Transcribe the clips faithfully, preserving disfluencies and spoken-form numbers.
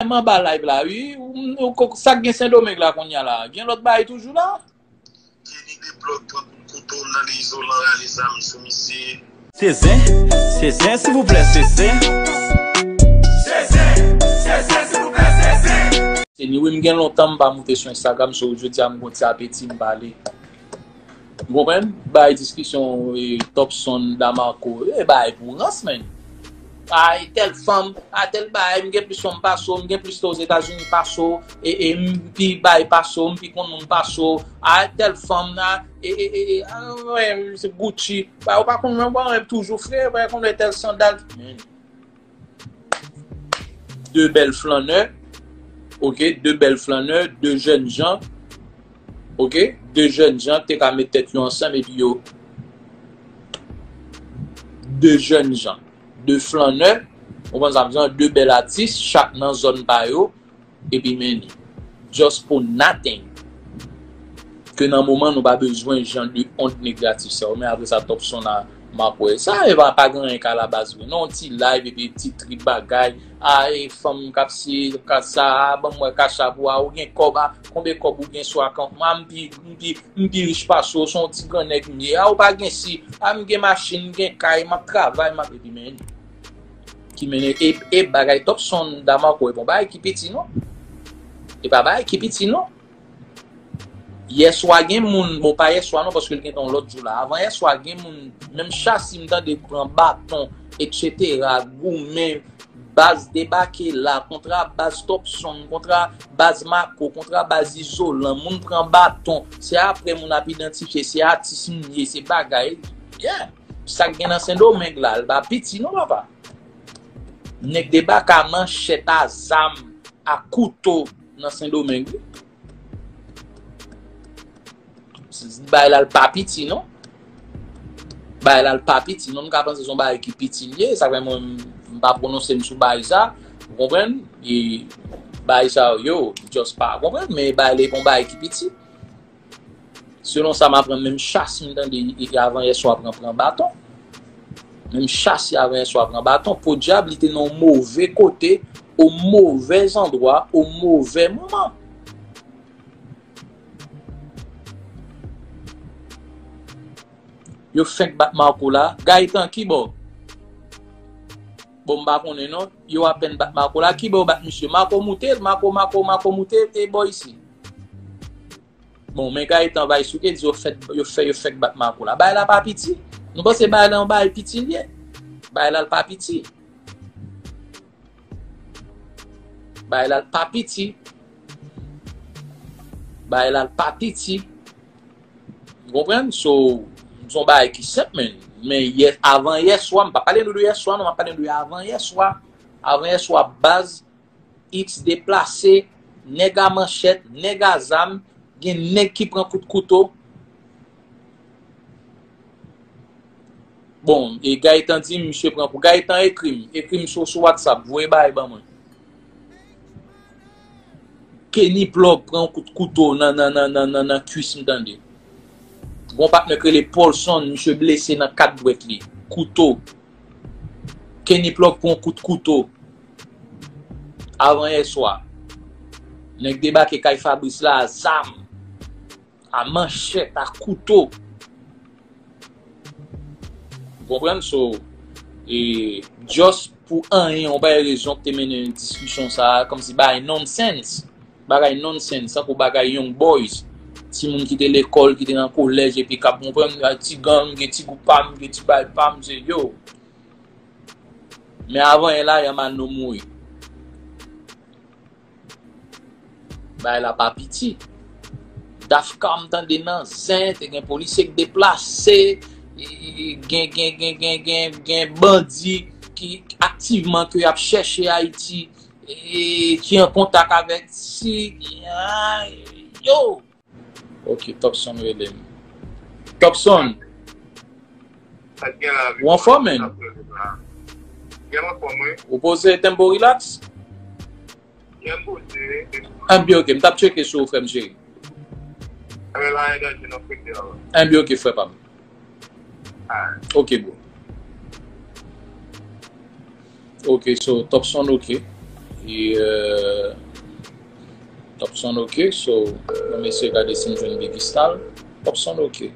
M anba live la, wi. Ou, ou, sa k gen Sendomeng la kounye a la? Gen lòt bagay toujou la? Kenny Deplòg pran kout kouto nan izolan, rale zam sou misye. Se zen, se zen, silvouplè, se zen. Se zen, se zen, silvouplè, se zen. Kenny, wi, m gen lontan m pa moute sou Instagram, so jodi a m gon ti apeti, m pale. Ou konprann? Bay diskisyon, e, Topson, Damarco, e bay pou rans, men. Ay, tèl fanm, a tèl bagay, m gen plis fanm pase w, m gen plis tan Ozetazini pase w, e, e, m pi bay pase w, m pi konn moun pase w, a tèl fanm, a, e, e, e, e, a, wè, se Gucci. Ba, ou pa konn, mwen, mwen, toujou fre, wè, konn wè tèl sandal. Men. De bèl flannè, oke, de bèl flannè, de jèn jan, oke, de jèn jan te ka met tèt yo ansanm epi yo, de jèn jan, de flannè, ou konprann sa m di w, de bèl atis, chak nan zòn pa yo, epi men li. Just for nothing. Ke nan moman nou pa bezwen jan de ond negatif sa yo. Men apre sa, Topson la, m ap wè. Sa e pa, pa gen anyen k alabaz vre. Non, ti live epi ti trip bagay. A, e fanm k ap si, k ap sa, a, ban m wè kachap ou, a, ou gen kòb, a, konbyen kòb ou gen sou akant mwen, a, m pi, m pi, m pi rich pase w, se yon ti grannèg m ye, a, ou pa gen si, a, m gen machin, m gen kay, m ap travay, m ap, epi men, ki mennen, e, e bagay Topson, Damarco, e pa bagay ki piti, non. E pa bagay ki piti, non. Yèswa gen moun, bon, pa yèswa non, paske l gentan yon lòt jou la. Avan yèswa gen moun, menm chasi m tande pran baton, etsetera, goumen, baz debake la, kontra baz Topson, kontra baz Mako, kontra baz Izolan, moun pran baton. Se apre moun ap idantifye, se atis m ye, se bagay. Yeah. Sa k gen nan Sendomeng la, l pa piti non, papa. Nèg debake a manchèt, a zam, a kouto nan Sendomeng, wi. Bagay la l pa piti, non. Bagay la l pa piti, non. M ka panse se yon bagay ki piti l ye. Sa fè mwen, m pa pwononse m sou bagay sa. Ou konprann? E bagay sa yo, just pa konprann, men bagay la e pa yon bagay ki piti. Selon sa m aprann, menm chasi m tande, e, e, avan yèswa pran, pran baton. Menm chasi avan yèswa pran baton. Podyab, li te nan yon move kote, o move zandwa, o move moman. Yo fenk bat Marco la. Gaëtan, ki bò? Bon, m pa konnen non. Yo apèn bat Marco la. Ki bò yo bat misye? Marco moute, Marco, Marco, Marco moute, e bò isi. Bon, men Gaëtan va esplike, di yo fèk, yo fè, yo fèk bat Marco la. Bagay la pa piti. Nou panse bagay la yon bagay piti l ye? Bagay la l pa piti. Bagay la l pa piti. Bagay la l pa piti. Ou konprann? So, se yon bagay ki senp, men. Men yè, avan yèswa, m pa pale nou de yèswa, non, m ap pale nou de avan yèswa. Avan yèswa, baz, X deplase, nèg a manchèt, nèg a zam, gen nèg ki pran kout kouto. Bon, e Gaëtan di, misye pran kou. Gaëtan, ekri m, ekri m sou, sou WhatsApp, voye bagay ban mwen. Kenny Plug pran yon kout kouto nan, nan, nan, nan, nan, nan kwis m tande. Gon patnè k rele Paulson, misye blese nan kat dwèt li. Kouto. Kenny Plug pran yon kout kouto. Avan yèswa. Nèg debake kay Fabrice la a zam, a manchèt, a kouto. Ou konprann? So, e, just pou anyen, yon bagay rezon ki te mennen diskisyon sa a, kòmsi bagay nonsense. Bagay nonsense, tankou bagay young boys. Timoun ki te lekòl, ki te nan kolèj, epi k ap konprann, a, ti gang, gen ti gwoup pa m, gen ti bagay pa m, se yo. Men avan yè la, Yamano mouri. Bagay la pa piti. Dafka m tande nan zen, te gen polisye k deplase, e, gen, gen, gen, gen, gen, gen bandi ki aktivman ke y ap chèche Ayiti, e, ki an kontak avèk si, a, yo. Ok, Topson rele m. Topson, ou anfòm, men? Ou poze, tempo relax? Anbyen ok, m t ap tcheke sou ou, frè m cheri. Anbyen ok, frè pa m. Ok, bro. Ok, so, Topson, ok. E, euh, Topson oke, so, mwen eseye gade si m jwenn Biggie Stal. Topson oke.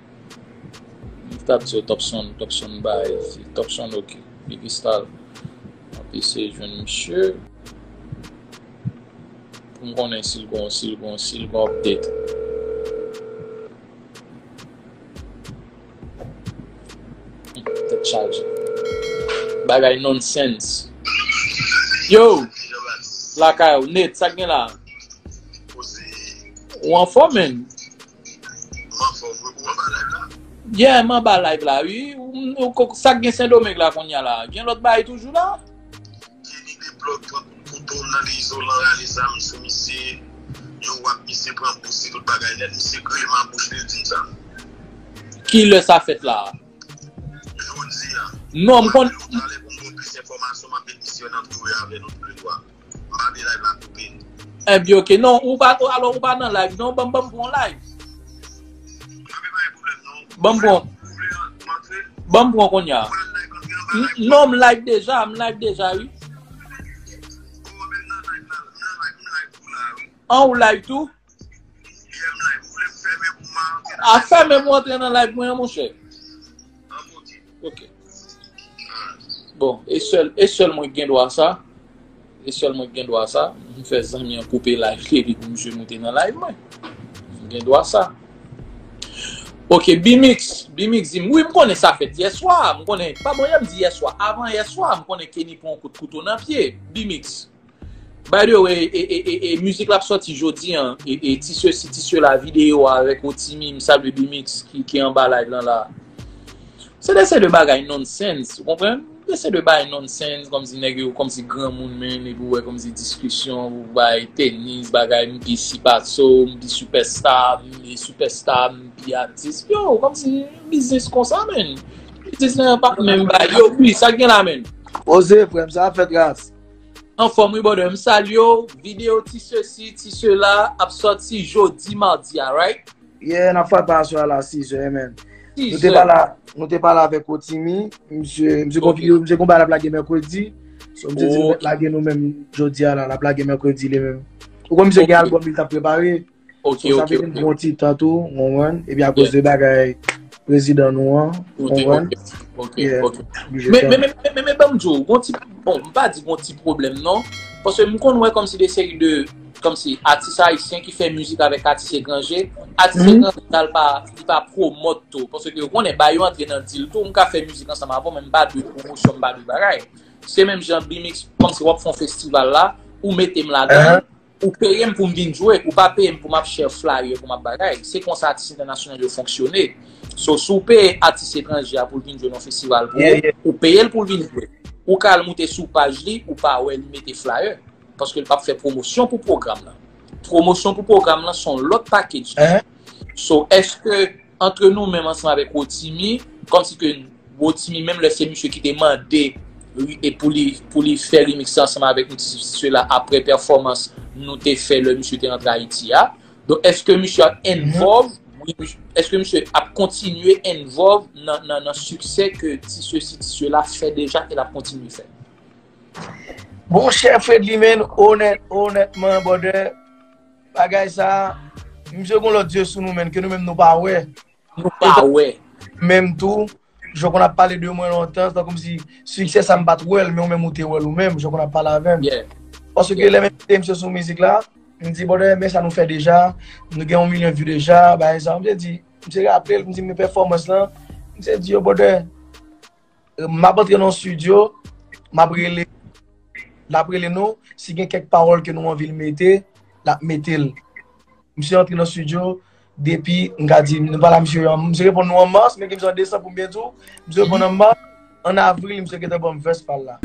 M t ap di w Topson, Topson bay, se Topson oke. Biggie Stal. M ap eseye jwenn misye. Pou m konnen si l gon, si l gon, si l gon update. Tèt chaje. Bagay nonsense. Yo! Lakay ou, Nate, sa k gen la? Ou anfòm, menn? Yeah, m anba live la, wi. Ou, ou, sa k gen Sendomeng la kounye a la? Gen lòt bagay toujou la? Kenny Deplòg pran kout kouto nan li izolan, rale zam sou misye. Yo w ap misye pran bous li, tout bagay nèt. Misye griye m an bouch li, l di m sa. Kilè sa fèt la? Jodi a. Non, m konn. Talè pou m ba w plis enfòmasyon, m ap met misye nan toure avè nou toulètwa. M pa vle live la koupe. Ebyen, oke. Non, ou pa, alò, ou pa nan live, non, ban m, ban m pran live. Ban m pran. Ban m pran kounye a. N-, non, m live deja, m live deja, wi. An, ou live tou? A, fèmen pou m antre nan live mwen an, monchè. Ok. Bon, e sèl, e sèl mwen ki gen dwa sa. E sèl mwen ki gen dwa sa. M fè zanmi an koupe live li, epi pou misye moute nan live mwen. M gen dwa sa. Ok, Bimix, Bimix di m, wi, m konnen sa fèt yèswa. M konnen, pa bon, yè m di yèswa. Avan yèswa, m konnen Kenny pran yon kout kouto nan pye. Bimix. By the way, e, e, e, e, mizik la ap sòti jodi an, e, e, ti sesi, ti sela, videyo a avèk Rotimi, m salye Bimix ki, ki anba live lan la. Se de, se de bagay nonsense, ou konprann? De se de bagay nonsense, kòmsi nèg yo, kòmsi granmoun menm, epi w wè kòmsi diskisyon, ou bay tenis, bagay, m pi sipatso, m pi sipèsta, m pi sipèsta, m pi atis. Yo, kòmsi biznis konsa, menn. Biznis lan pa menm bagay. Yo, wi, sa k gen la, menn? Poze, frè m, sa ap fèt ras. Anfòm wi, brother. M salye w. Videyo ti sesi, ti sela ap sòti jodi madi a, right? Yeah, n ap frape aswè a la, sizè, man. Nou te pale, nou te pale avèk Rotimi. Misye, misye gon videyo, misye gon bagay l ap lage mèkredi. So, misye di l mèt lage nou menm jodi a la, l ap lage mèkredi li menm. Ou konn misye gen albòm li t ap prepare. Ok, ok, ok. So, sa mete m pran yon ti tan tou, ou konprann? Epi akoz de bagay prezidan nou an, ou konprann? Ok, ok, ok. Men, men, men, men, men, ban m di w, gon ti, bon, m pa di gon ti pwoblèm, non. Paske m konn wè kòmsi de seri de, kòmsi atis ayisyen ki fè mizik avèk atis etranje. Atis etranje, sa, l pa, li pa pwomòt tou. Paske yo konnen, ba yo antre nan dil tou. M ka fè mizik ansanm avè w, men m pa dwe pwomosyon, m pa dwe bagay. Se menm jan Bimix, kòmsi w ap fè yon festival la, ou mete m ladan l, ou peye m pou m vin jwe, ou pa peye m pou m ap share flyer, pou m ap bagay. Se konsa atis entènasyonal yo fonksyone. So, si w peye atis etranje a pou l vin jwe nan festival pou ou, ou peye l pou l vin jwe. Ou ka al moute sou paj li, ou pa wè li mete flyer. Paske l p ap fè pwomosyon pou pwogram lan. Pwomosyon pou pwogram lan se yon lòt package. So, èske antre nou menm ansanm avèk Rotimi, kòmsi ke Rotimi, menm lè se misye ki te mande e pou li, pou li fè remix ansanm avèk nou, ti sesi, ti sela, apre pèfòmans nou te fè lè misye te rantre Ayiti a. Donk, èske misye ap involve, wi, misye, èske misye ap kontinye involve nan, nan, nan siksè ke ti sesi, ti sela fè deja e l ap kontinye fè? Monchè Fredly, menn, onèt, onètman, brother, bagay sa, misye gon lòt zye sou nou, menn, ke nou menm nou pa wè. Nou pa wè. Menm tou, jan w konn ap pale de mwen lontan, se tankou si siksè sa m pa t wè l, men ou menm ou te wè l ou menm, jan w konn ap pale avè m. Paske lè m envite misye sou mizik la, m di, brother, men sa nou fè deja, nou gen yon milyon view deja, bagay sa. Misye di, misye raple l, m di, men pèfòmans lan, misye di, yo, brother, m ap antre nan yon estidyo, m ap rele, l ap rele nou, si gen kèk pawòl ke nou anvi l mete, l ap mete l. Misye antre nan estidyo, depi, m ka di, nou pale a misye, misye reponn nou an mas, men gen misye an desanm pou m byen di w, misye reponn an mas, an avril, misye gentan ban m vès pa l la.